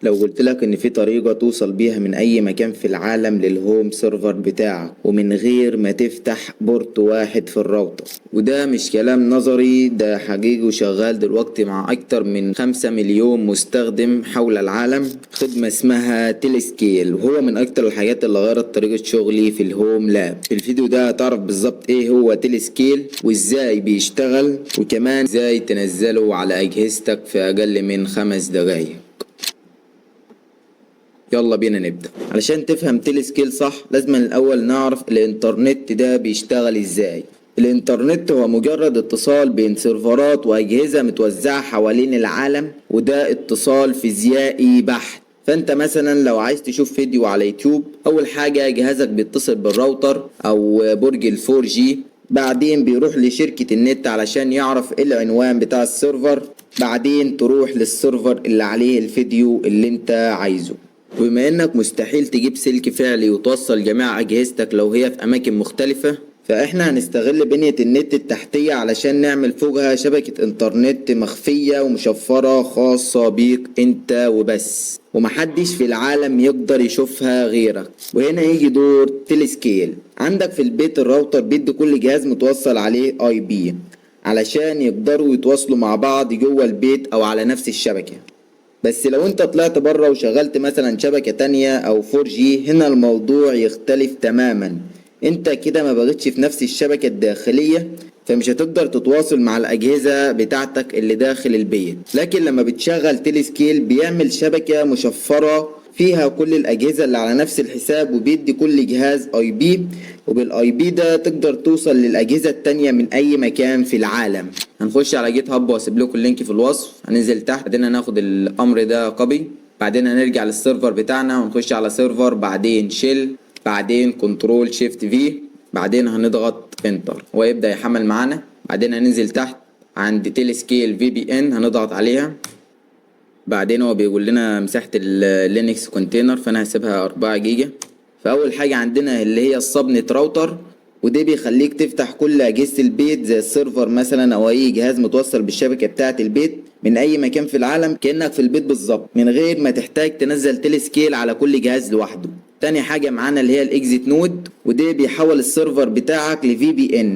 لو قلت لك ان في طريقة توصل بيها من اي مكان في العالم لل home server بتاعك ومن غير ما تفتح port واحد في الراوتر، وده مش كلام نظري، ده حقيقي وشغال دلوقتي مع اكتر من 5 مليون مستخدم حول العالم. خدمة اسمها Tailscale، وهو من اكتر الحاجات اللي غيرت طريقة شغلي في ال home lab. في الفيديو ده هتعرف بالظبط ايه هو Tailscale وازاي بيشتغل، وكمان ازاي تنزله على اجهزتك في اقل من 5 دقايق. يلا بينا نبدأ. علشان تفهم Tailscale صح، لازم الأول نعرف الإنترنت ده بيشتغل إزاي. الإنترنت هو مجرد اتصال بين سيرفرات وأجهزة متوزعة حوالين العالم، وده اتصال فيزيائي بحت. فانت مثلا لو عايز تشوف فيديو على يوتيوب، اول حاجة جهازك بيتصل بالراوتر او برج ال 4G، بعدين بيروح لشركة النت علشان يعرف ايه العنوان بتاع ال server، بعدين تروح لل server اللي عليه الفيديو اللي انت عايزه. وبما انك مستحيل تجيب سلك فعلي وتوصل جميع اجهزتك لو هي في اماكن مختلفة، فاحنا هنستغل بنية النت التحتية علشان نعمل فوقها شبكة انترنت مخفية ومشفرة خاصة بيك انت وبس، ومحدش في العالم يقدر يشوفها غيرك. وهنا يجي دور Tailscale. عندك في البيت الراوتر بيدي كل جهاز متوصل عليه IP علشان يقدروا يتواصلوا مع بعض جوه البيت او على نفس الشبكة. بس لو انت طلعت بره وشغلت مثلا شبكة تانية او 4G، هنا الموضوع يختلف تماما. انت كده ما بقتش في نفس الشبكة الداخلية، فمش هتقدر تتواصل مع الأجهزة بتاعتك اللي داخل البيت. لكن لما بتشغل Tailscale، بيعمل شبكة مشفرة فيها كل الأجهزة اللي على نفس الحساب، وبيدي كل جهاز IP، وبال IP ده تقدر توصل للأجهزة التانية من أي مكان في العالم. هنخش على GitHub، واسيب لكم ال link في الوصف. هننزل تحت، بعدين هناخد الامر ده copy، بعدين هنرجع لل server بتاعنا ونخش على server، بعدين shell، بعدين control shift V، بعدين هنضغط enter، ويبدا يحمل معانا. بعدين هننزل تحت عند Tailscale VPN، هنضغط عليها. بعدين هو بيقول لنا مساحة ال Linux container، فانا هسيبها 4 جيجا. فاول حاجة عندنا اللي هي ال subnet router، وده بيخليك تفتح كل اجهزة البيت زي ال server مثلا او اي جهاز متوصل بالشبكة بتاعة البيت من اي مكان في العالم، كأنك في البيت بالظبط، من غير ما تحتاج تنزل Tailscale على كل جهاز لوحده. تاني حاجة معانا اللي هي ال exit node، وده بيحول ال server بتاعك ل VPN،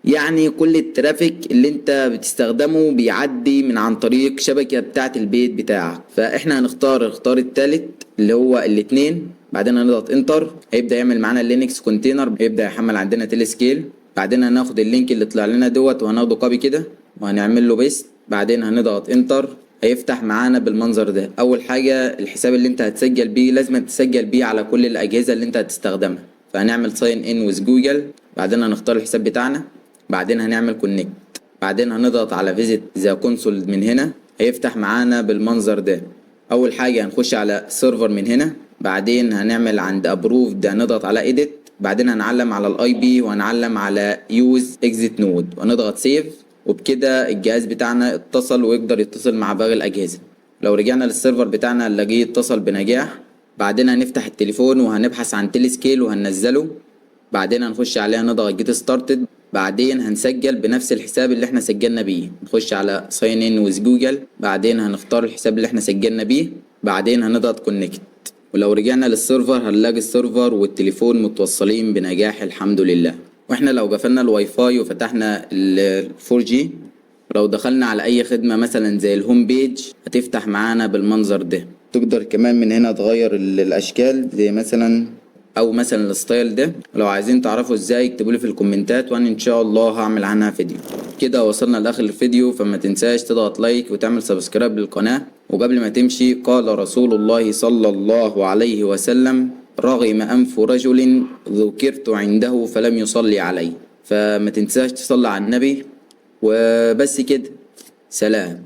يعني كل ال traffic اللي انت بتستخدمه بيعدي من عن طريق شبكة بتاعة البيت بتاعك. فاحنا هنختار الاختيار التالت اللي هو الاتنين. بعدين هنضغط enter، هيبدأ يعمل معانا ال Linux container، هيبدأ يحمل عندنا Tailscale. بعدين هناخد ال link اللي طلع لنا دوت وهناخده copy كده وهنعمل له paste، بعدين هنضغط enter، هيفتح معانا بالمنظر ده. اول حاجة الحساب اللي انت هتسجل بيه، لازم تسجل بيه على كل الاجهزة اللي انت هتستخدمها، فهنعمل sign in with Google، بعدين هنختار الحساب بتاعنا، بعدين هنعمل connect، بعدين هنضغط على visit the console من هنا، هيفتح معانا بالمنظر ده. اول حاجة هنخش على server من هنا، بعدين هنعمل عند approved، هنضغط على edit، بعدين هنعلم على ال IP وهنعلم على use exit node ونضغط save. وبكده الجهاز بتاعنا اتصل ويقدر يتصل مع باقي الاجهزه. لو رجعنا لل server بتاعنا هنلاقيه اتصل بنجاح. بعدين هنفتح التليفون وهنبحث عن Tailscale وهننزله، بعدين هنخش عليها نضغط get started، بعدين هنسجل بنفس الحساب اللي احنا سجلنا بيه. نخش على sign in with Google، بعدين هنختار الحساب اللي احنا سجلنا بيه، بعدين هنضغط connect. ولو رجعنا لل server هنلاقي ال server والتليفون متوصلين بنجاح، الحمد لله. واحنا لو قفلنا الواي فاي وفتحنا ال 4G، لو دخلنا على اي خدمة مثلا زي ال home page، هتفتح معانا بالمنظر ده. تقدر كمان من هنا تغير الاشكال زي مثلا او مثلا ال style ده. لو عايزين تعرفوا ازاي، اكتبوا لي في الكومنتات وانا ان شاء الله هعمل عنها فيديو. كده وصلنا لاخر الفيديو، فما تنساش تضغط like وتعمل subscribe للقناة. وقبل ما تمشي، قال رسول الله صلى الله عليه وسلم: رغم أنف رجل ذكرت عنده فلم يصلي علي. فما تنساش تصلي على النبي. وبس كده، سلام.